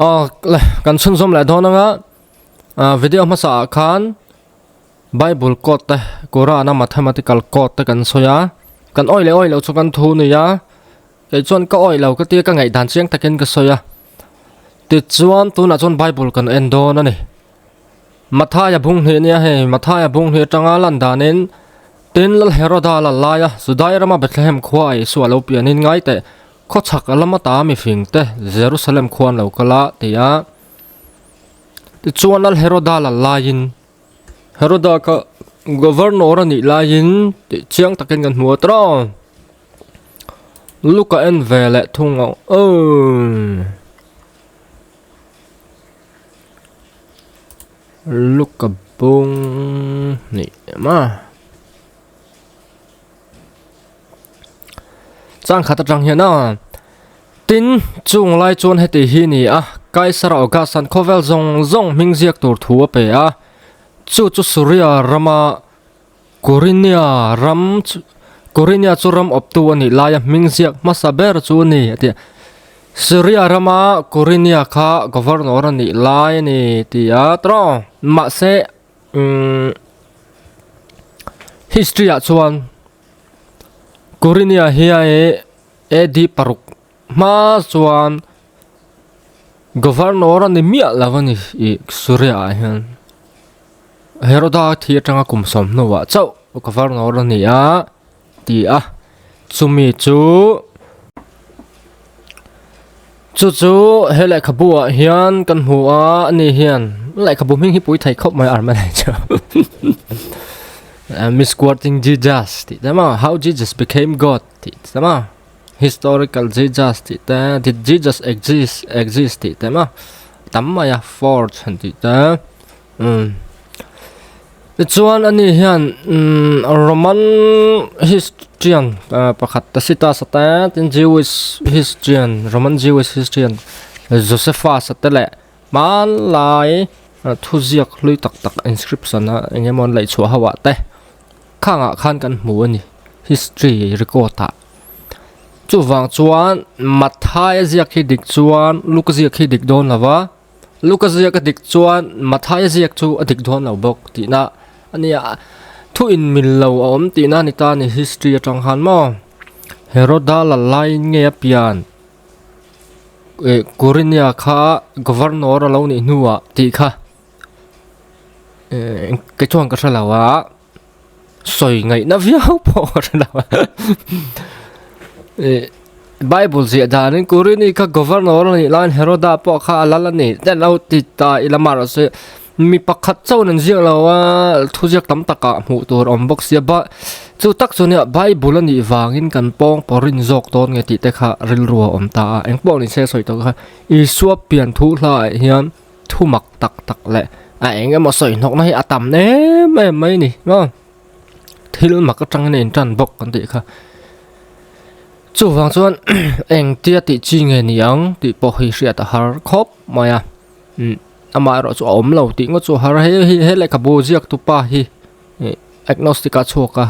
Aw le kan chhunzawm leh dawn anga ah video hmasa ah khan bible code te Quran a mathematical code te kan sawi a kan awih leh awih loh chu kan thu a ni a kei chuan ka awih lo ka tia ka ngaihdan chiang takin ka sawi a tichuan tunah chuan bible kan en dawn a ni Mathaia bung hnih nia hei Mathaia bung hnih atanga lan danin tin Lal Heroda lal laia Judai rama Bethlehem khua a Isua lo pianin ngai teh Khawchhak a lama ta mifing te Jerusalem khua an lo kal a, ti a. Tichuan Lal Heroda lal laiin, Heroda kha governor a nih laiin tih chiang takin kan hmu a tawh. Luka en ve leh thung ang aww. Luka bung hnih ema. Chang khat atang hian a tin chung lai chuan heti hi ni a Kaisar August an khawvel zawng zawng hming ziak tur thu a pe a chu chu Suria rama Kurinia ram Kurinia chu ram awptu a nih laia hming ziak hmasa ber chu a ni a ti a Suria rama Kurinia kha governor a nih lai a ni ti a tawng mahse umm history ah chuan Kurinia hian ih AD paruk hma chuan governor a ni miah lo a ni ih Suria ah hian Heroda thi atanga kum sawm hnuah chauh governor a ni a ti a chumi chu chu chu he lehkhabu ah hian kan hmu a ani hian lehkhabu hming hi pui thei khawp mai ar mai chu misquoting Jesus tih te maw how Jesus became God tih te maw historical Jesus tih te did Jesus exist exist tih te maw tam mai a forge han tih te umm tichuan ani hian umm Roman histrian pakhat Tacitus a te tin Jewish histrian Roman Jewish histrian Josephus a te leh hmanlai thuziak hlui tak tak inscription a eng emaw an laih chhuah ho ah te khangah khan kan hmu a ni history record ah chuvang chuan Matthai a ziak hi dik chuan Luka ziak hi dik dawn lo va. Luka ziak a dik chuan Mathaia ziak chu a dik dawn lo bawk tihna a ni a, thu inmil lo a awm tihna a ni ta a ni history atang khan maw. Heroda la laiin nge a pian eh Kurinia kha governor a lo nih hnuah tih kha eh kei chuan ka hre lo a, sawi ngaihna viau pawh ka hre lo a eh Bible ziah danin Kurini kha governor a nih laiin Heroda pawh kha a lal a ni te lo ti ta ila amaherawh chu mi pakhat chauhin an ziak lo a thuziak tam takah hmuh tur a awm bawk sia ba chu tak chu nia Bible a nih vangin kan pawng pawrin zawk dawn nge tih te kha rilru a awm ta a engpawh ni se sawi tawh kha Isua pian thu hlaah hian thu mak tak tak leh a eng emaw sawi hnawkna hi a tam em em mai a ni maw thil mak atangin a intan bawk kan tih kha chuvang chuan engtia tih chi nge ni ang tih pawh hi hriat a har khawp mai a umm amaherawh chu a awm lo tih ngawt chu a har a hei hi he lehkhabu ziak tu pa hi ih agnostic a chhuak a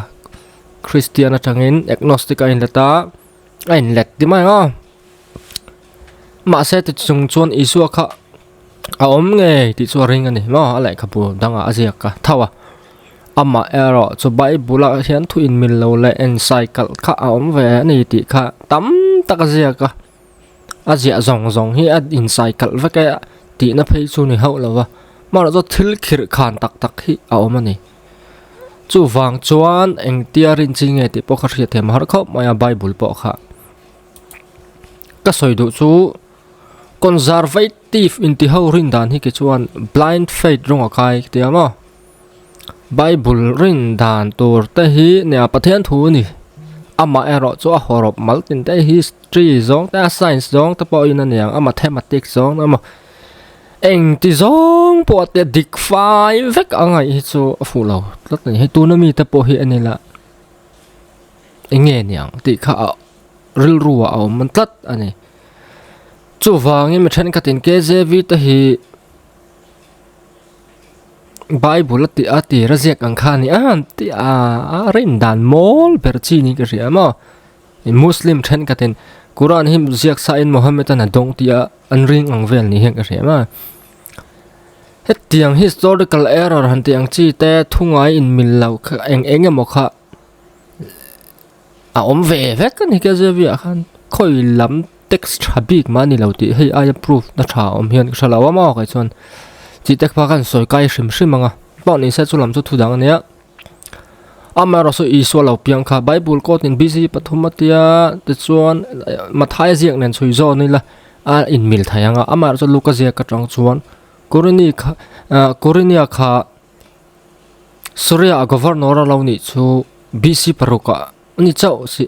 christian atangin agnostic a inlet a a inlet ti mai ang a. Mahse ti chung chuan Isua kha a awm ngei tih chu a ring a ni maw a lehkhabu dangah a ziak a tho a amah erawh chu Bible ah hian thu inmil lo leh encycle kha a awm ve a ni tih kha tam tak a ziak a a ziah zawng zawng hi a incycle vek e tihna phei chu ni hauh lo va amaherawh chu thil khirh khan tak tak hi a awm a ni chuvang chuan engtia rin chi nge tih pawh kha hriat thiam a har khawp mai a Bible pawh kha. Ka sawi duh chu conservative inti ho rin dan hi ke chuan blind faith rawng a kai ka ti a maw bible rin dan tur te hi nia Pathian thu a ni amah erawh chu a hawrawp mal tin te history zawng te a science zawng te pawh in a niang a mathematics zawng te emaw engti zawng pawh te dik fai vek a ngaih hi chu a fuh lo tlat a ni hei tuna mite pawh hi a ni lah. Eng nge niang tih kha a rilru ah a awm tlat a ni. Chuvangin mi thenkhatin KJV te hi Bible a tih a tir a ziak ang kha a ni a tih a a rin dan mawl ber chi niin ka hria maw. Muslim thenkhatin. Quran hi ziak sa in Mohammed an a dawng tih a an ring ang vel ni hian ka hria em a. Hetiang historical error han tih ang chi te thungai in mil lo kha eng eng emaw kha a awm ve vek a ni KJV ah khan khawi lam text tha bik mah a ni lo tih hei aia proof na tha awm hian ka hre lo a maw kei chuan chi te kha kan sawi kai hrim hrim ang a pawh ni se chu lam chu thu dang a nia amaherawhchu Isua lo piang kha bible quote in BC pathum a tia tichuan Mathaia ziak nen chhui zawn ila a inmil thei ang a amaherawhchu Luka ziak atang chuan Korini kha ah Korinia kha Suria a governor a lo nih chu BC paruk ah a ni chauh si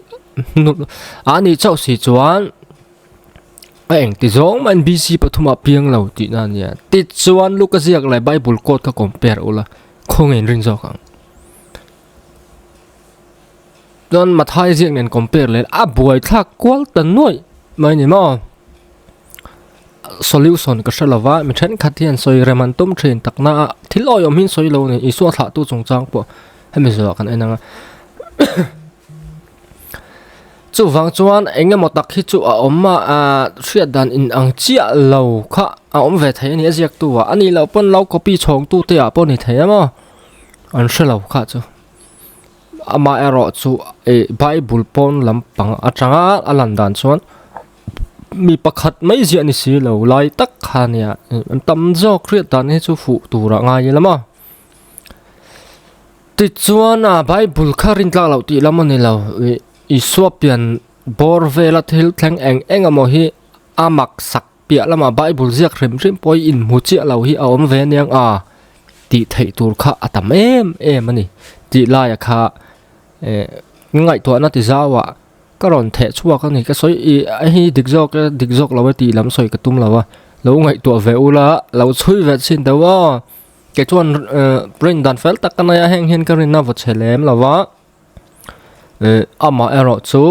a nih chauh si chuan a engti zawng mahin BC pathum ah piang lo tihna a nia tichuan Luka ziak leh Bible quote kha compare ula khawnge in rin zawk ang chuan Mathai ziak nen compare leh a buaithlak kual ta nuaih mai ni maw. Solution ka hre lova, mi thenkhat hian sawi rem an tum thin takna a, thil awihawm hi an sawi lo a ni, Isua thlahtu chungchang pawh hemi zawhah kan en ang a. Chuvang chuan eng emaw tak hi chu a awm a, ah hriat dan in ang chiah lo kha a awm ve thei a ni a ziaktu ah, a nih loh pawn lo copy chhawngtu te ah pawh a ni thei a maw, an hre lo kha chu. Amaherawhchu ih Bible pawn lampang atanga a lan dan chuan. Mi pakhat mai ziah ni si lo lai tak kha nia an tam zawk hriat dan hi chu fuh tur ah ngai ila maw tichuan a bible kha rin tlak loh tih lam a ni lo ih Isua pian bawr vela thil thleng eng eng emaw hi a mak sak piah lamah bible ziak hrim hrim pawh hi inhmu chiah lo hi a awm ve aniang a tih theih tur kha a tam em em a ni tih laia kha eh ngaihtuahna ti zauah. Ka rawn theh chhuak a ni, ka sawi ih a hi dik zawk e dik zawk lo e tih lam sawi ka tum lo a, lo ngaihtuah ve ula lo chhui ve chhin deuh aw, kei chuan eh print dan fel tak ka nei a heng hian ka rinna vaw chhe lem lo va, eh amah erawh chu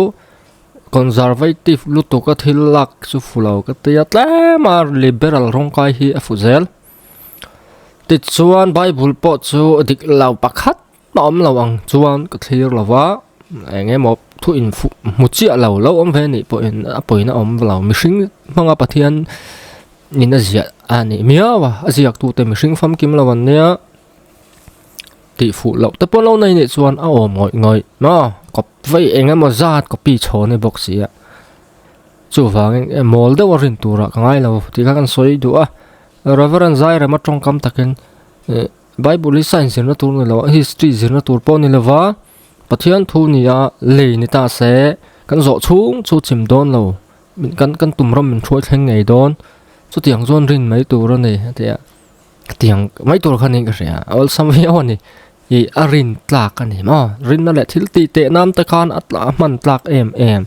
conservative lutuk a thil lak chu fu lo ka tia tlem a liberal rawngkai hi a fu zel, tichuan bible pawh chu dik lo pakhat. A awm lo ang chuan ka thlir lo va, eng emaw thu in fuh hmu chiah lo lo awm ve anih pawhin a pawina awm lo mihring hmanga Pathian in a ziah a nih miau a, a ziak tute mihring famkim lo an nia tih fuh loh te pawh lo nei nih chuan a awm ngawih ngawih maw kawp vei eng emaw zat copy chhawn a ni bawk si a, chuvangin mawl deuh a rin turah ka ngai lo tih kha kan sawi duh a, Reverend Zairema tawngkam takin eh. Bible hi science zirna tur ni lo a, history zirna tur pawh ni lova, Pathian thu ni a lei ni ta se, kan zawh chhung chu chim dawn lo, kan kan tum ram min hruai thleng ngei dawn, chutiang chuan rin mai tur a ni a ti a, tiang mai tur kha niin ka hria, a awlsam viau a ni, ih a rin tlak a ni maw, rinna leh thil tih teh nan te khan a hman tlak em em,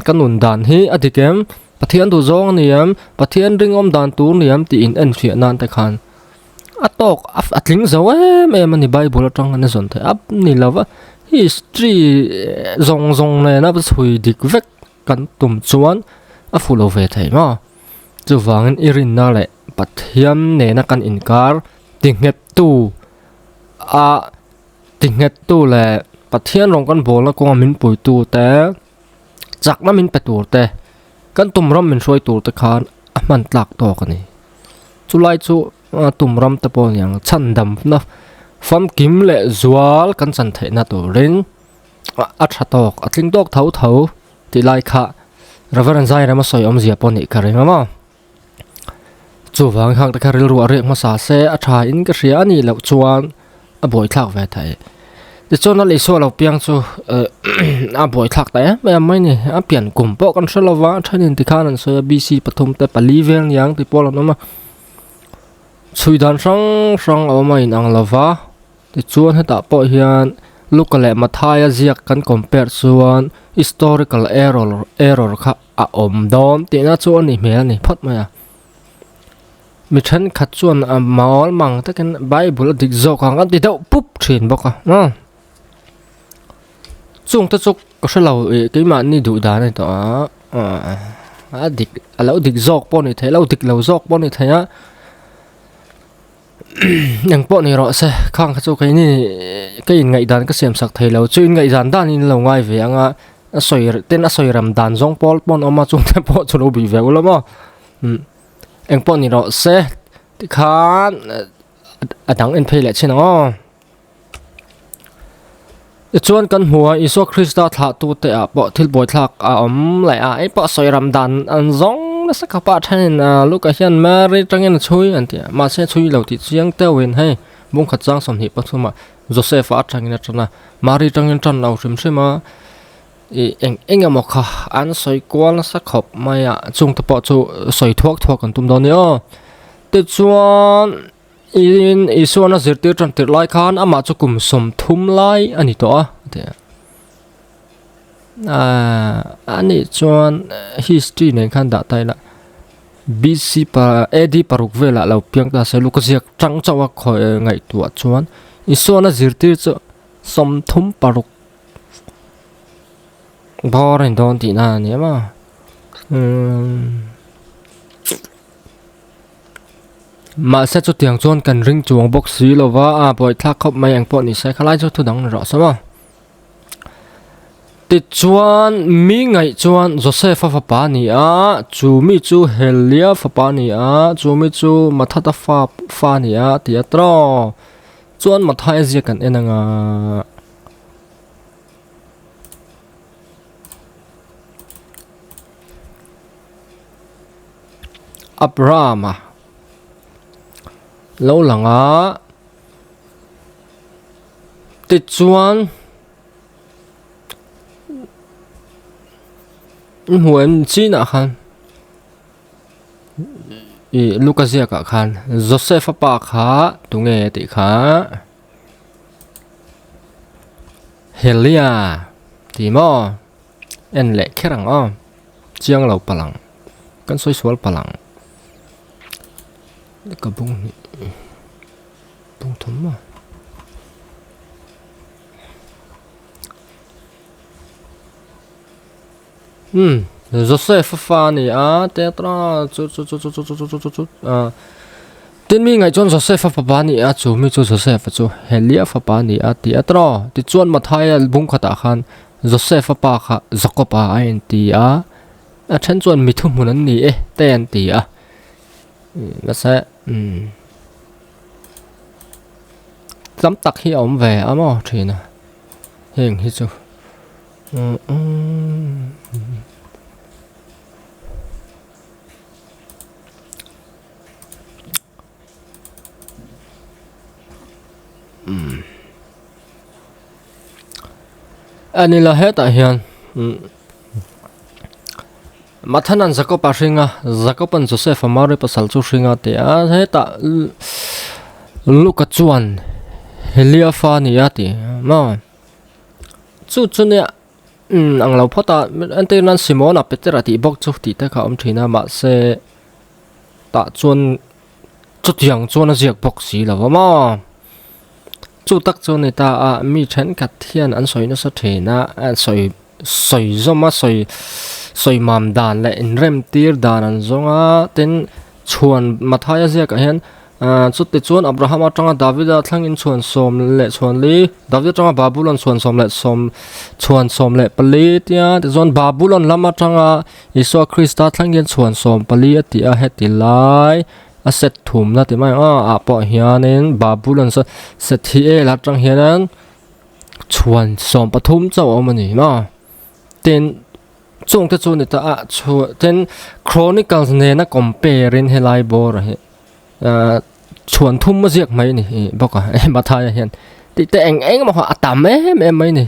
ka nun dan hi a dik em, Pathian duh zawng a ni em, Pathian ringawm dan tur ni em tih in enfiah nan te khan. A tawk a tling zo em em a ni bible atang an zawn theih a ni lo va history zawng zawng nena chhui dik vek kan tum chuan a fuh lo ve thei maw chuvangin i rinna leh Pathian nena kan inkar tinghet tu a tinghet tu leh Pathian rawng kan bawlna kawnga min pui tu te chakna min pe tur te kan tum ram min hruai tur te khan a hman tlak tawk a ni. Chulai chu tum ram te pawh aniang chhandamna famkim leh zual kan chan theihna turin a tha tawk a tling tawk tho tho tih lai kha Reverend Zairema sawi awmzia pawh nih ka ring a maw. Chuvang khang te kha rilru a riak hmasa se a tha in ka hria a nih loh chuan a buaithlak ve thei. Tichuan a Isua lo piang chu a buaithlak ta em em mai ni. A pian kum pawh kan hre lova a thenin tikhan an sawi a BC pathum te pali vel niang tih pawh an awm a. Chhui dan hrang hrang a awm a inang lova tichuan hetah pawh hian Luka leh Mathaia ziak kan compare chuan historical error error kha a awm dawn tihna chu a nih hmel a ni phawt mai a. Mi thenkhat chuan a mawl mang takin Bible a dik zawk ang a ti deuh pup thin bawk a maw. Chung te chu ka hre lo ih keimahni duh dan a ni tawh a, a dik a lo dik zawk pawh a ni thei lo dik lo zawk pawh a ni thei a eng pawh ni rawh se khang kha chu keini ka inngaihdan ka siam sak thei lo chu inngaihdan danin lo ngai ve ang a. A sawi ten a sawi ram dan zawng pawl pawh an awm a chungte pawh chu lo bih ve ula maw umm eng pawh ni rawh se tikhan a dang en phei leh chin ang aw. Tichuan kan hmu a Isua Krista thlahtute ah pawh thil buaithlak a awm leh a hei pawh sawi ram dan an zawng nasa khawp a thenin Luka hian Mary tangin a chhui an ti a mahse chhui lo tih chiang deuhin hei bungkhat chang 23 ah Joseph-a atangin a tan a Mary tangin tan lo hrim hrim a ih eng eng emaw kha an sawi kual nasa khawp mai a chungte pawh chu sawi thuak thuak an tum dawn a ni aw tichuan in Isuan a zirtir tan tirh lai khan amah chu kum 30 lai a ni tawh a a ti a ahh anih chuan history nen khan dah ta ila. BC pa AD paruk velah lo piang ta se luka ziak tang chauh a khawi ngaihtuah chuan Isuana zirtir chu 36 bawr a ni dawn tihna a ni em a umm mahse chutiang chuan kan ring chuang bawk si lova a buaithlak khawp mai engpawh ni se khalai chu thudang ni rawh se maw. Tichuan, mi ngaih chuan Josefa fapa a ni a, chu mi chu Helia fapa a ni a, chu mi chu Mathata fa fa a ni a, a ti a tawh. Chuan Mathaia ziak kan en anga. Abrahama lo lang a. Tichuan hmuh em chinah khan ih Luka ziakah khan Joseph a pa kha tunge tih kha Helia tih maw en leh kher ang aw chiang lo palh ang kan sawi sual palh ang ka bung hnih. Umm Joseph a fa a ni a tetra chu chu chu chu chu chu chu chu chu ah tin mi ngaih chuan Joseph a fapa a ni a chu mi chu Joseph a chu Helia fapa a ni a ti a tawh tichuan Mathaia bung khatah khan Joseph a pa kha Jacob a a inti a a then chuan mi thuhmun an ni e te an ti a mahse umm. Tam tak hi a awm ve a maw thin a heng hi chu a ni lo hetah hian. Mathanan Jakob a hring a, Jakoban Josefa Mary pasal chu hring a ti a, hetah Luka chuan Helia fa a ni a ti maw? Chu chu nia ang lo phawt a, entir nan Simona Petera tih bawk chu tih te kha a awm thin a, mahse tah chuan chutiang chuan a ziak bawk si lo a maw? Chu tak chu a ni ta a, mi thenkhat hian an sawi nasa thin a, sawi sawi zawm a, sawi sawi mam dan leh inrem tir dan an zawng a, tin chhuan Mathaia ziakah hian ah chuti chuan Abraham atanga Davida thlangin chhuan 14 Davida atanga Babulon chhuan sawm leh sawm chhuan 14 tia tichuan Babulon lam atanga Isua Krista thlangin chhuan 14 a ti a heti lai. A set thumna ti mai ang a ah pawh hianin Babulon saw set hi el atang hianin chhuan 13 chauh a awm a ni maw tin chung te chu ni ta a chhu tin Chronicles nena compare in helai bawr ah hi ahh chhuan thum a ziak mai a ni ih bawk a Mathaia hian tih te eng eng emaw kha a tam em em mai a ni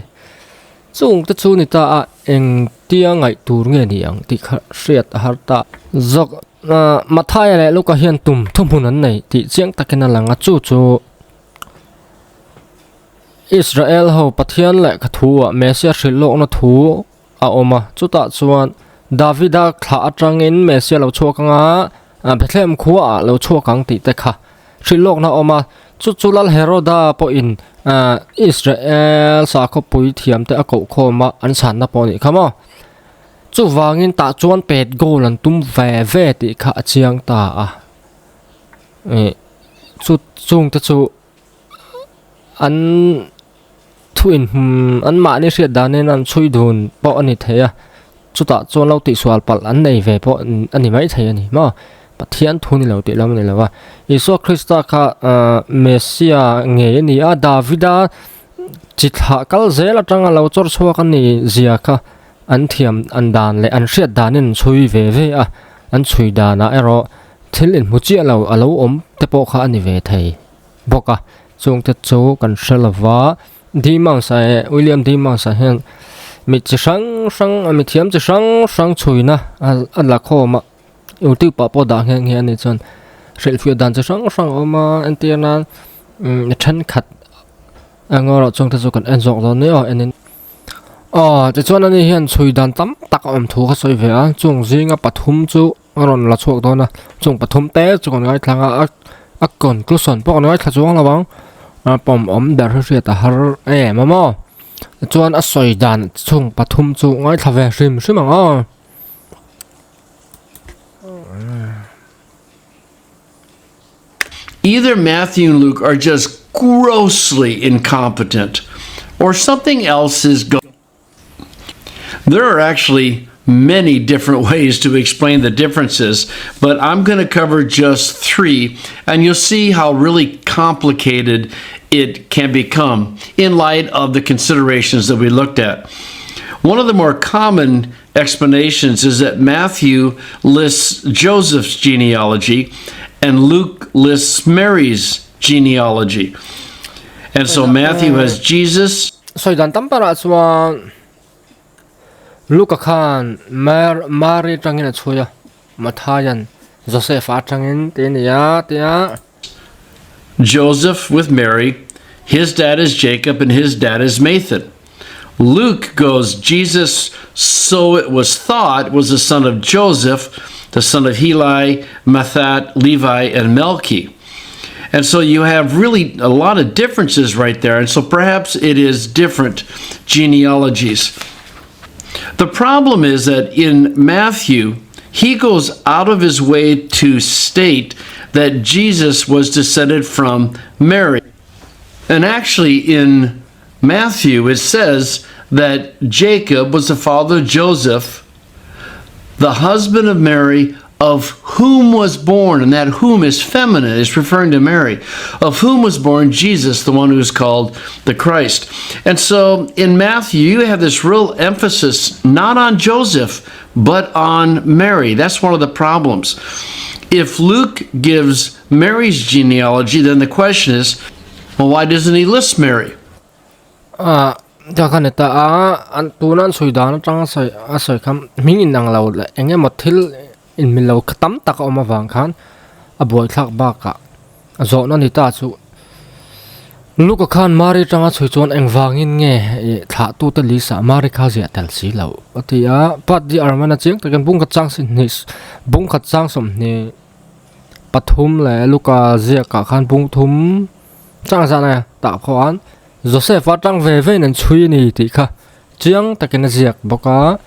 chung te chu ni ta a engtia ngaih tur nge ni ang tih kha hriat a har ta zawk. Mathaia leh Luka hian tum thuhmun an nei tih chiang takin a lang a, chu chu Israel ho Pathian lehkha thu ah Messiah hrilh lawkna thu a awm a, chutah chuan Davida thlah atangin Messiah lo chhuak anga Bethlehem khua ah lo chhuak ang tih te kha hrilh lawkna a awm a, chu chu Lal Heroda pawhin Israel sakhawpui thiam te a koh khawm a, an chhanna pawh a nih kha maw. Chuvangin tah chuan pet goal an tum ve ve tih kha a chiang ta a. Ih chu chungte chu an Thu in an mahni hriat danin an chhui dun pawh a ni thei a, chutah chuan lo tihsual palh an nei ve pawh a ni maithei a ni maw? Pathian thu ni lo tih lam a ni lo a, Isua Krista kha Messia ngei a ni a, Davida chi thlah kal zel atanga lo chawr chhuak a ni zia kha an thiam an dan leh an hriat danin an chhui ve ve a, an chhui danah erawh thil inhmu chiah lo a lo awm te pawh kha a ni ve thei. bawk a chungte chu kan hre lova Demouse ah eh William Demouse ah hian mi chi hrang hrang mi thiam chi hrang hrang chhuina a la khawm a youtube ah pawh dah nghe nghe a ni chuan hrilhfiah dan chi hrang hrang a awm a entir nan umm thenkhat eng erawh chungte chu kan en zawk dawn nia aw en in aw tichuan ani hian chhui dan tam tak a awm thu ka sawi ve a chung zinga pathum chu. A rawn la chhuak dawn a, chung pathum te chu kan ngaithla ang a, a conclusion pawh kan ngaithla chuang lo ang, a pawm awm ber hi hriat a har em a maw, chuan a sawi dan chung pathum chu ngaithla ve hrim hrim ang aw. Either Matthew and Luke are just grossly incompetent or something else is going There are actually many different ways to explain the differences, but I'm going to cover just three, and you'll see how really complicated it can become in light of the considerations that we looked at. One of the more common explanations is that Matthew lists Joseph's genealogy and Luke lists Mary's genealogy. And so Matthew has Jesus. Sawi dan tam berah chuan Luka khan Mary atangin a chhui a, Matthia'n Joseph-a atangin tih a ni a tia. Joseph with Mary, his dad is Jacob and his dad is Mathan. Luke goes, Jesus, so it was thought, was the son of Joseph, the son of Heli, Mathat, Levi, and Melchi. And so you have really a lot of differences right there. And so perhaps it is different genealogies. The problem is that in Matthew, he goes out of his way to state that Jesus was descended from Mary. And actually, in Matthew, it says that Jacob was the father of Joseph, the husband of Mary, of whom was born, and that whom is feminine, is referring to Mary, of whom was born Jesus, the one who is called the Christ. And so in Matthew, you have this real emphasis not on Joseph, but on Mary. That's one of the problems. If Luke gives Mary's genealogy, then the question is, well, why doesn't he list Mary? Ah, ta kha ni ta a, an tuna an sawi dan atanga sawi a sawi kha hming inang lo leh eng emaw thil inmil lo tam tak a awm avang khan a buaithlak bakah a zawhna ni ta chu Luka khan Mari atanga chhui chuan engvangin nge ih thlah tute list ah Mari kha ziah tel si lo a ti a, Pat di Armana chiang takin bungkhat chang sihnih bungkhat chang sawmhnih pathum leh Luka ziakah khan bungthum chang zan a tah khuan Joseph a tang ve vein an chhui a ni tih kha chiang takin a ziak bawk a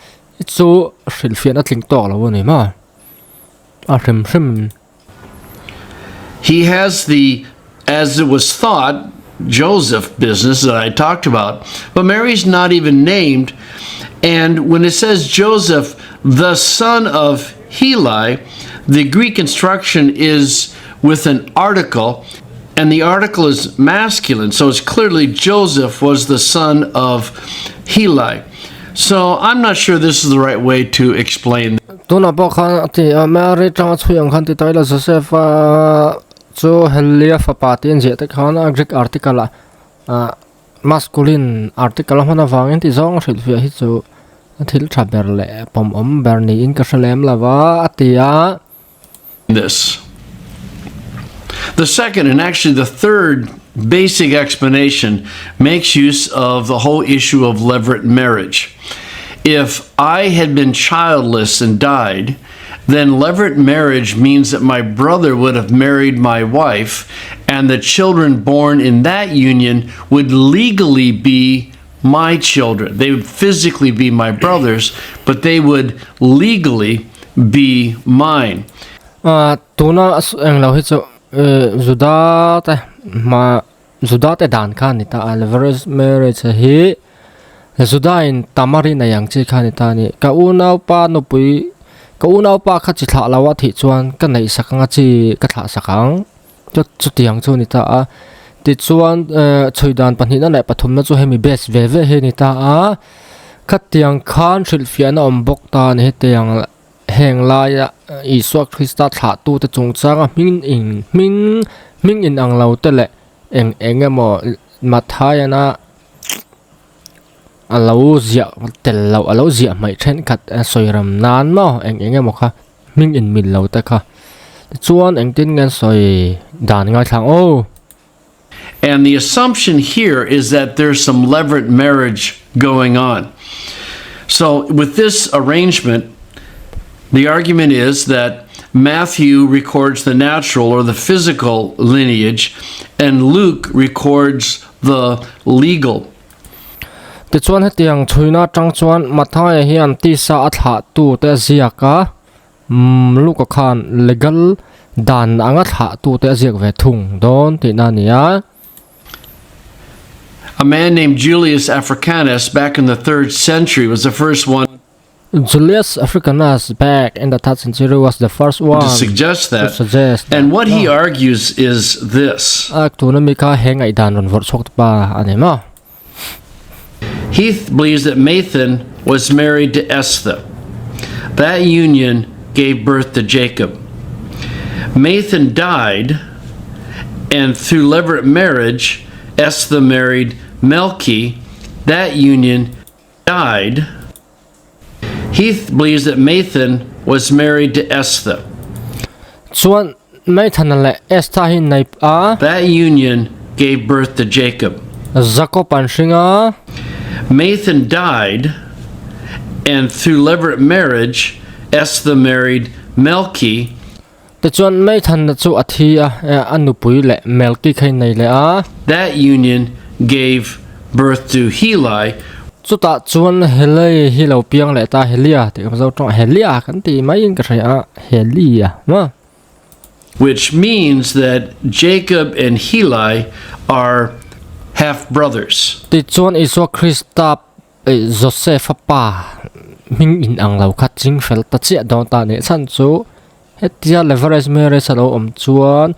chu hrilhfiahna tling tawk lo a ni maw a hrim hrim. He has the as it was thought Joseph business that I talked about but Mary's not even named and when it says Joseph the son of Heli the Greek instruction is with an article and the article is masculine so it's clearly Joseph was the son of Heli so I'm not sure this is the right way to explain Tunah pawh khan a ti a, Mary tanga chhui ang khan ti ta ila Joseph a chu Helia fapa tih an ziah te khan a Greek article ah ah masculine article a hman avangin ti zawng a hrilhfiah hi chu a thil tha ber leh pawmawm ber niin ka hre lem lo va a ti a. This. The second and actually the third basic explanation makes use of the whole issue of levirate marriage. If I had been childless and died, then levirate marriage means that my brother would have married my wife, and the children born in that union would legally be my children. They would physically be my brothers, but they would legally be mine. Tuna englo hi chu Juda te hma. Juda te dan kha a ni ta a, levirate marriage hi Juda in Tamar in ei ang chi kha a ni ta a ni. Ka unaupa nupui, ka unaupa kha chi thlah lo a thih chuan ka neih sak anga chi ka thlah sak ang. Chu chutiang chu a ni ta a. Tichuan eh chhui dan pahnihna leh pathumna chu hemi base ve ve hi a ni ta a. Khatiang khan hrilhfiahna awm bawk ta a ni hetiang Heng laia Isua Krista thlahtute chungchanga hming in hming hming in ang lo te leh eng eng emaw Matthaiana a lo ziah tel loh a lo ziah hmaih thenkhat a sawi ram nan maw eng eng emaw kha hming in mil lo te kha tichuan engtin nge an sawi dan ngaithla ang aw. And the assumption here is that there's some levirate marriage going on. So with this arrangement, the argument is that Matthew records the natural or the physical lineage, and Luke records the legal. Tichuan hetiang chhuina atang chuan Matthaia hian tisa a thlahtu te a ziak a, Luka khan legal dan anga thlahtute a ziak ve thung dawn tihna a ni a. A man named Julius Africanus back in the third century was the first one Julius Africanus back in the third century was the first one to suggest to that. suggest that. And what he argues is this. A tuna mi kha he ngaihdan rawn vawrh chhuak pa a ni maw? He believes that Mathan was married to Estha. That union gave birth to Jacob. Mathan died, and through levirate marriage, Estha married Melchi. That union died. He believes that Mathan was married to Estha. Chuan Mathana leh Estha hi nei a. That union gave birth to Jacob. Jacob an hring a. Mathan died, and through levirate marriage, Estha married Melchi. Tichuan Mathana chu a thi a, a nupui leh Melchi kha in nei leh a. That union gave birth to Heli. Chutah chuan Heli hi lo piang leh ta, Helia tih ka hmu zo tawng a, Helia kan tih maiin ka hria a, Helia maw? Which means that Jacob and Heli are half brothers. Tichuan Isua Krista Joseph-a pa hming inang lo kha ching fel ta chiah dawn ta nih chhan chu hetia leverage marriage a lo awm chuan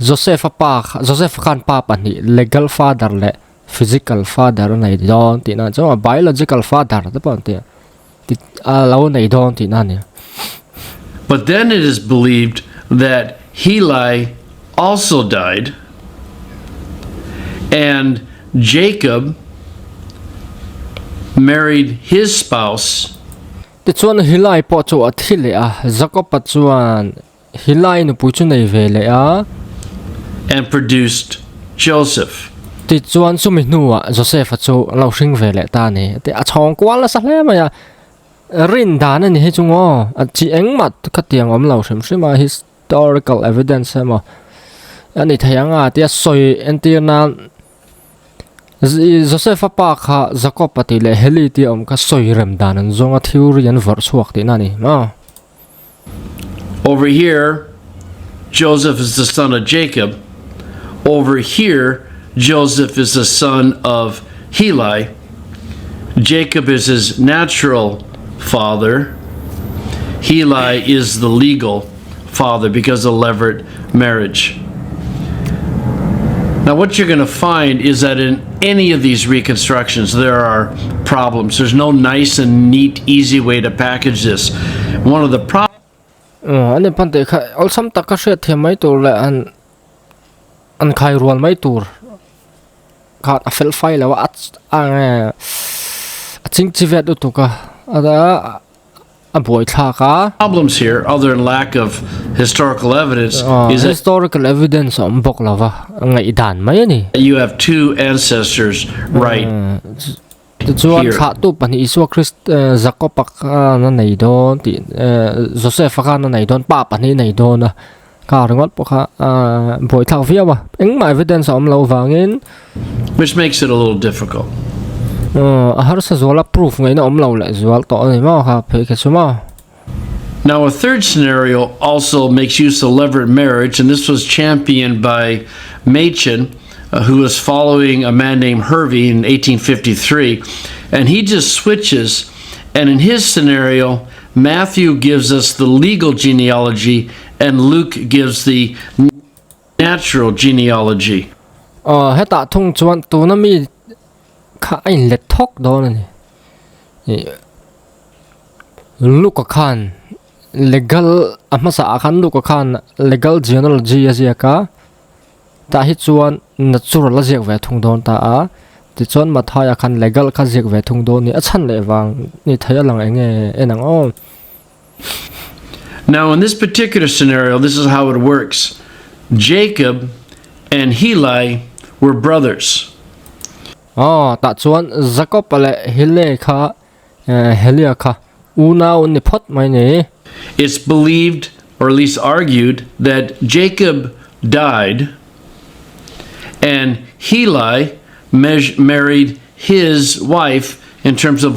Joseph-a pa kha Joseph-a khan pa pahnih legal father leh physical father a nei dawn tihna chuan a biological father te pawh an ti a lo nei dawn tihna a ni. But then it is believed that Heli also died and Jacob married his spouse. Tichuan Heli pawh chu a thi leh a, Jakob-a chuan Heli nupui chu nei ve leh a. And produced Joseph. Tichuan chumi hnuah Joseph-a chu a lo hring ve leh ta a ni. Ti a chhawng kual nasa hle mai a. Rin dan a ni hi chu ngaw. A chi engmah khatiang awm lo hrim hrim a, historical evidence emaw a ni thei ang a tia sawi entir nan Joseph-a pa kha Jacob-a tih leh Heli tih a awm kha sawi rem dan an zawng a, theory an vawrh chhuak tihna a ni maw. Over here, Joseph is the son of Jacob. Over here, Joseph is the son of Heli. Jacob is his natural father. Heli is the legal father because of levirate marriage. Now, what you're going to find is that in any of these reconstructions, there are problems. There's no nice and neat, easy way to package this. One of the problems An inphan teh kha awlsam tak ka hriat thiam mai tur leh an an khai rual mai tur kha a fel fai lo a a a chingchi vet lutuk a a buai thlak a. Problems here other than lack of historical evidence is that Historical evidence a awm bawk lo va, ngaihdan mai a ni. you have two ancestors right Tichuan here. thlahtu pahnih Isua Krist Jakob-a khan a nei dawn tih Joseph-a khan a nei dawn pa pahnih a nei dawn a kha ringawt pawh kha buai thlak viau a engmah evidence a awm loh vangin Which makes it a little difficult. A harsa zuala proof ngaihna awm lo leh zual tawh a ni maw kha phei kha chu maw. Now a third scenario also makes use of levirate marriage and this was championed by Machen. who was following a man named Hervey in 1853, and he just switches. And in his scenario, Matthew gives us the legal genealogy, and Luke gives the natural genealogy. Aw, hetah thung chuan tuna mi kha a inlet thawk dawn a ni. Ih Luke-a khan legal a hmasa ah khan Luke-a khan legal genealogy a ziak a, tah hi chuan natural a ziak ve thung dawn ta a, tichuan Mathaia khan legal kha ziak ve thung dawn a ni, a chhan leh vang ni thei a lang eng nge en ang aw. Now in this particular scenario, this is how it works. Jacob and Heli were brothers. Aw, tah chuan Jacob-a leh Hile kha, Helia kha unau an ni phawt mai ni. It's believed, or at least argued, that Jacob died and Heli married his wife in terms of.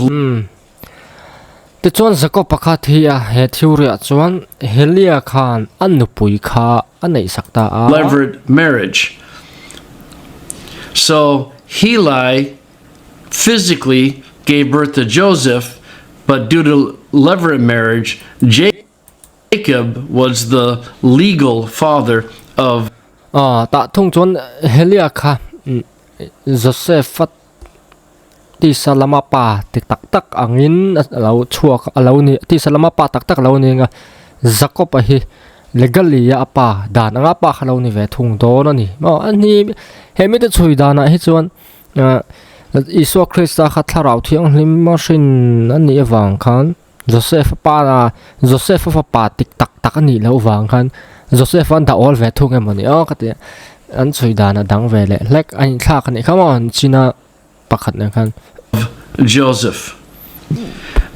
Tichuan Jakob-a kha thi a, he theory-ah chuan Helia khan a nupui kha a neihsak ta a. Levirate marriage. So Heli physically gave birth to Joseph, but due to levirate marriage, Jacob was the legal father of. Aw, tah thung chuan Helia kha Joseph-a Tisa lama pa ti tak tak angin a lo chhuak a lo ni tisa lama pa tak tak a lo ni ang a, Jacob-a hi legally a pa dan anga pa kha lo ni ve thung dawn a ni maw a ni he mite chhui danah hi chuan ah Isua Krista kha thlarau thianghlim a hrin a nih avang khan Joseph-a pa Joseph-a fapa tik tak tak a nih loh vang khan Joseph-a an dah awl ve thung emaw ni aw ka ti a an chhui dan a dang ve leh hlek a inthlak a nih kha maw an chin a. pakhat nen khan. Joseph.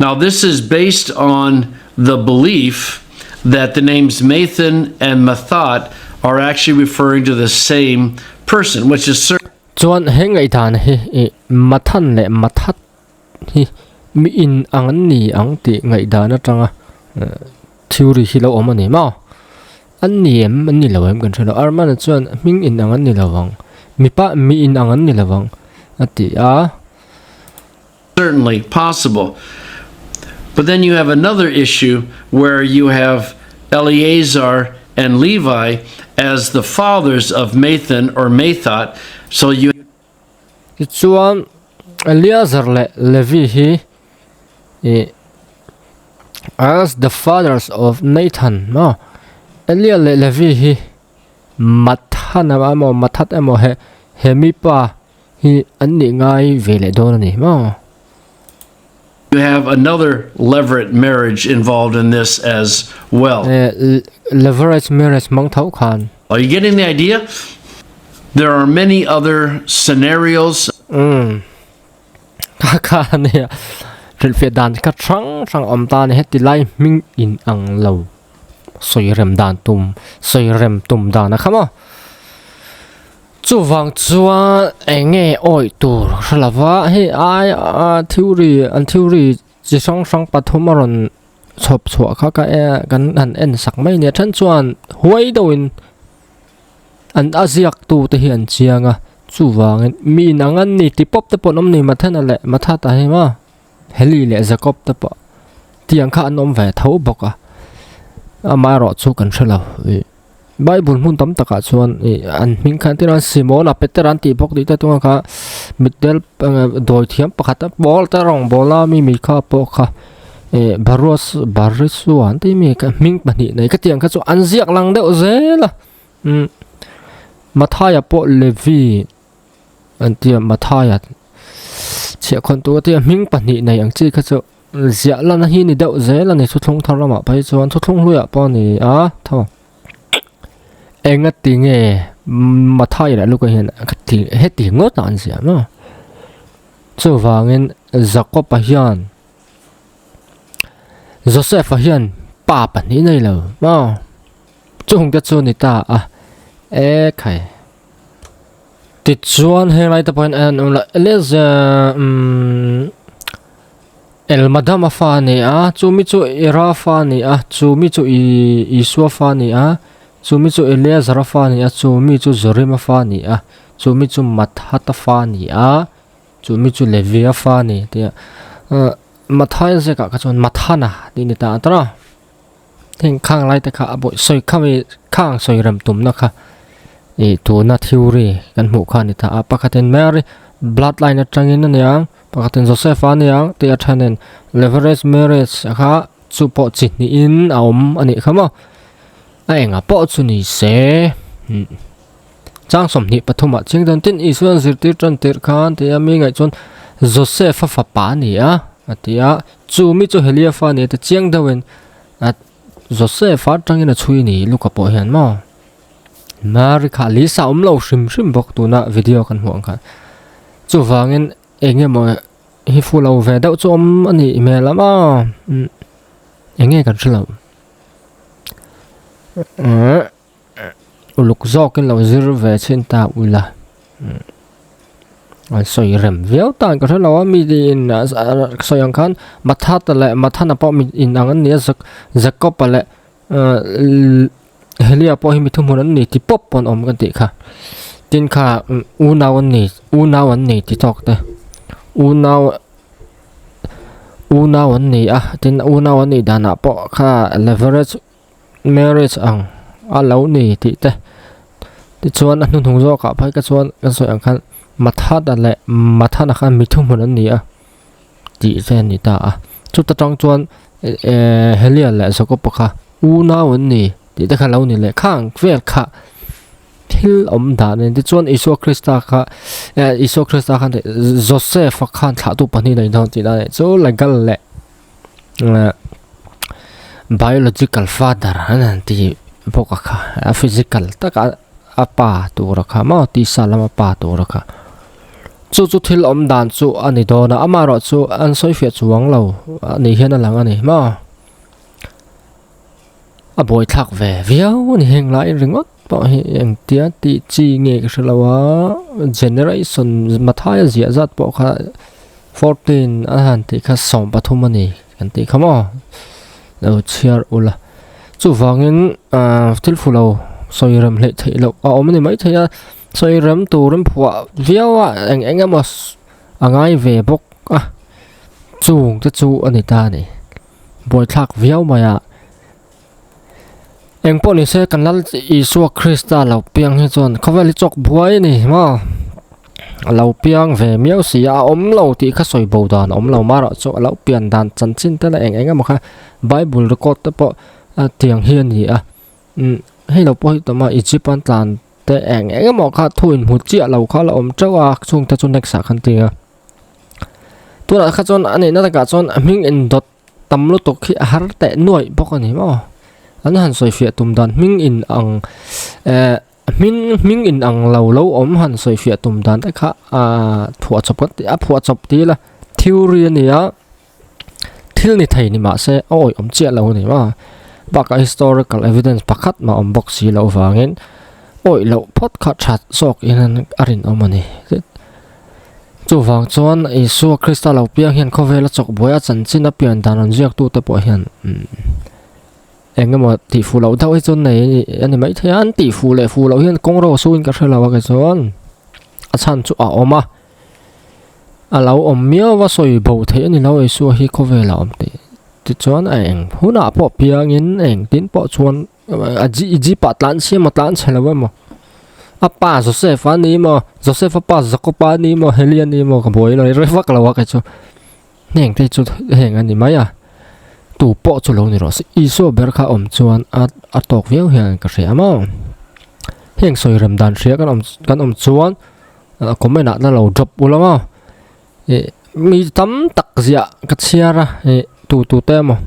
Now this is based on the belief that the names Mathan and Mathat are actually referring to the same person, which is cer. Chuan he ngaihdan hi i Mathan leh Mathat hi mi in ang an ni ang tih ngaihdan atanga theory hi lo awm a ni maw? An ni em? An ni lo em kan hre lo. Armana chuan hming in ang an ni lo vang. Mipa mi in ang an ni lo vang a ti a. Certainly possible. But then you have another issue where you have Eleazar and Levi as the fathers of Mathan or Mathat, so you. Tichuan Eleazar leh Levi hi ih as the fathers of Nathan maw Elia leh Levi hi Mathan emaw Mathat emaw he he mi pa hi an nih ngai ve leh dawn a ni maw. You have another levirate marriage involved in this as well. Eh, levirate marriage hmang tho khan. Are you getting the idea? There are many other scenarios. Umm. Kha kha ania hrilhfiah dan kha hrang hrang awm ta a ni heti lai hming in ang lo sawi rem dan tum sawi rem tum dan a kha maw. Chuvang chuan eng nge awih tur hre lova hei ai a theory an theory chi hrang hrang pathum a rawn chhawp chhuah kha ka e kan han en sak mai nia then chuan huai deuhin an a ziak tu te hi an chiang a chuvangin mi in ang an ni ti pawp te pawh an awm ni Mathena leh Mathata hi maw Heli leh Jacob te pawh tiang kha an awm ve tho bawk a amaherawh chu kan hre lo ih. Bible hmun tam takah chuan ih an hming kha entir a Simona Petera an tih bawk tih te tunga kha mitdel dawi thiam pakhat a pawl te rawng bawl a mi mi kha pawh kha ih Baruas Barisua an tih mi kha hming pahnih nei khatiang kha chu an ziak lang deuh zel a umm Mathaia pawh Levi an tia Mathaia chhiahkhawn tur a tia hming pahnih nei ang chi kha chu. Ziah lana hi ni deuh zel a ni thuthlung thar lamah phei chuan thuthlung hluiah pawh a ni a tho enga ti nge Mathai leh Luka hian ka ti heti ngawt a an ziah maw chuvangin Jakob-a hian Joseph-a hian pa pahnih nei lo maw chung te chu a ni ta a ekhai tichuan henglai te pawh hian an awm lo Eliezer umm. Elmadama fa a ni a, chu mi chu Era fa a ni a, chu mi chu Isua fa a ni a, Chu mi chu Eleazara fa a ni a, chu mi chu Jorima fa a ni a, chu mi chu Mathata fa a ni a, chu mi chu Levia fa a ni tih a ahh Mathaia ziakah kha chuan Mathana tih a ni ta a tawrh a. Heng khang lai te kha a bawih sawi kha mi khang sawi rem tumna kha ih tuna theory kan hmuh kha a ni ta a. Pakhatin Mary bloodline atangin a niang pakhatin Joseph-a a niang tih a thenin leverage marriage kha chu pawh chi hnihin a awm a nih kha maw. A engah pawh chu ni se chang 23 ah chiang dawn tin Isuan zirtir tan tirh khan ti a mi ngaih chuan Joseph-a fapa a ni a a ti a chu mi chu Helia fa a ni a ti chiang deuhin a Joseph-a atangin a chhui a ni Luka pawh hian maw Mary kha Lisa awm lo hrim hrim bawk tuna video kan hmuh ang khan chuvangin eng emaw hi fu lo ve deuh chu awm a nih hmel a maw eng nge kan hre lo. Uluk zawkin lo zir ve chhin ta ula an sawi rem viau tan ka hre lo a mi in sawi ang khan Mathata leh Mathana pawh mi in ang an ni a Jacob-a leh Helia pawh hi mi thuhmun an ni ti pawp pawn awm ka tih kha tin kha unau an ni unau an ni ti tawk te unau. Unau an ni a, tin unau an nih danah pawh kha leverage marriage ang a lo ni tih te tichuan a hnuhnung zawkah phei kha chuan kan sawi ang khan Mathana leh Mathana khan mi thuhmun an ni a tih te a ni ta a, chuta tang chuan ehh Helia leh Jacob-a kha unau an ni tih te kha lo ni leh khang vel kha. Thil awm dan a ni. Tichuan Isua Krista kha eh Isua Krista khan Joseph-a khan thlahtu pahnih nei dawn tih a nih chu legal leh eh biological father an han ti bawk a kha a physical taka a pa tura kha maw tisa lama pa tura kha chu chu thil awm dan chu a ni dawn a amaherawh chu an sawi fiah chuang lo a nih hian a lang a ni maw. A buaithlak ve viau a ni heng lai ringawt pawh hi engtia tih chi nge ka hre lo a generation Mathaia ziah zat pawh kha 14 a han tih kha 13 a ni kan tih kha maw lo chhiar ula chuvangin ah thil fu lo sawi rem hleih theih loh a awm a ni maithei a sawi rem turin phuah viau a eng eng emaw a ngai ve bawk a chung te chu a ni ta a ni. Buaithlak viau mai a. Eng pawh ni se kan Lal Isua Krista lo piang hi chuan khawvel hi chawk buai a ni maw? A lo piang ve miau si a, a awm lo tih kha sawi bo dan a awm lo marawh chu a lo pian dan chanchin te leh eng eng emaw kha Bible record te pawh a tiang hi a ni a. Umm hei lo pawh hi tawm a Egypt an tlan te eng eng emaw kha thu inhmu chiah lo kha la awm teuh a chhungte chu next ah khan ti a. Tunah kha chuan a nihna takah chuan a hming indawt tam lutuk hi a har teh nuaih bawk a ni maw an han sawi fiah tum dan hming in ang eh hming hming in ang lo lo awm han sawi fiah tum dan te kha ah phuah chawp kan tih a phuah chawp ti ila theory a ni a thil ni thei ni mah se a awih awm chiah lo a ni maw bakah historical evidence pakhat mah awm bawk si loh vangin awih loh phawt kha tha zawk in a rinawm a ni. Chuvang chuan Isua Krista lo piang hian khawvela chawk buai a chanchin a pian dan rawn ziaktute pawh hian eng emaw tih fuh loh deuh hi chu nei a ni maithei a, an tih fuh leh fuh loh hian kawng ro suin ka hre lo a kei chuan a chhan chu a awm a, a lo awm miau a sawi bo theih a ni lo Isua hi khawvela awm tih tichuan a eng hunah pawh piangin engtin pawh chuan A jeep ah tlan chhe emaw tlan chhe lo emaw a pa Joseph a ni emaw Joseph a pa Jacob a ni emaw Heli a ni emaw ka buai lo rei vak lo a kei chu heng te chu heng a ni mai a tu pawh chu lo ni rawh se Isua ber kha awm chuan a a tawk viau hian ka hria maw heng sawi rem dan hria kan awm kan awm chuan comment ah na lo drop ula maw ih mi tam tak ziah ka chhiar a ih tu tu te emaw.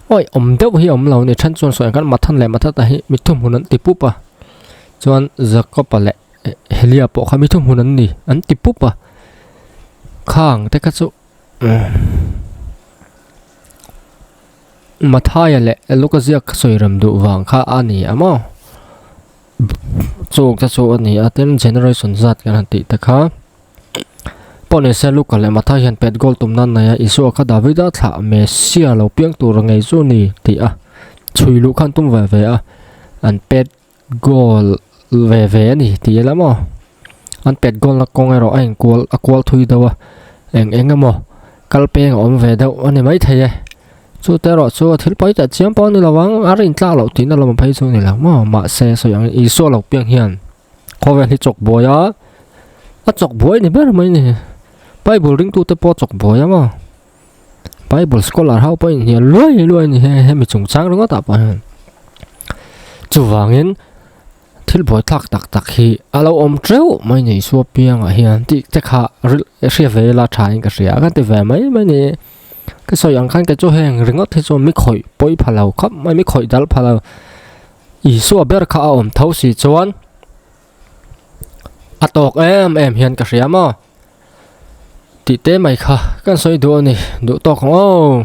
Awi awm deuh hi a awm lo a ni then chuan sawi ang khan Mathan leh Mathata hi mi thuhmun an ti pup a chuan Jacob-a leh Helia pawh kha mi thuhmun an ni an ti pup a khang te kha chu Mathaia leh Luka ziak kha sawi rem duh vang kha a ni a maw chung te chu a ni a tin generation zat kan han tih te kha. Pawh ni se Luka leh Mathai hian pet goal tum nan nei a, Isua kha Davida thlah Messia lo piang tur ngei chu ni tih a chhui luh khan tum ve ve a. An pet goal ve ve a ni tih ila maw an pet goal na kawng erawh a inkual a kual thui deuh a eng eng emaw kal peng a awm ve deuh a ni maithei e chu te erawh chu a thil pawi teh chiam pawh a ni lo ang a rin tlak loh tihna lam phei chu a ni lo maw mahse sawi ang Isua lo piang hian khawvel hi chawk buai a a chawk buai ni ber mai a ni bible ringtute pawh a chawk buai a maw. Bible scholar ho pawh inhnial luai luai a ni he hemi chungchang ringawt ah pawh hian chuvangin thil buaithlak tak tak hi a lo awm teuh mai ni Isua piangah hian tih te kha hria ve ila tha in ka hria ka ti ve mai mai ni ka sawi ang khan kei chu heng ringawt hi chu mi khawih pawi pha lo khawp mai mi khawih dal pha lo Isua ber kha a awm tho si chuan a tawk em em hian ka hria maw. Tih te mai kha kan sawi duh a ni, duh tawk ang aw.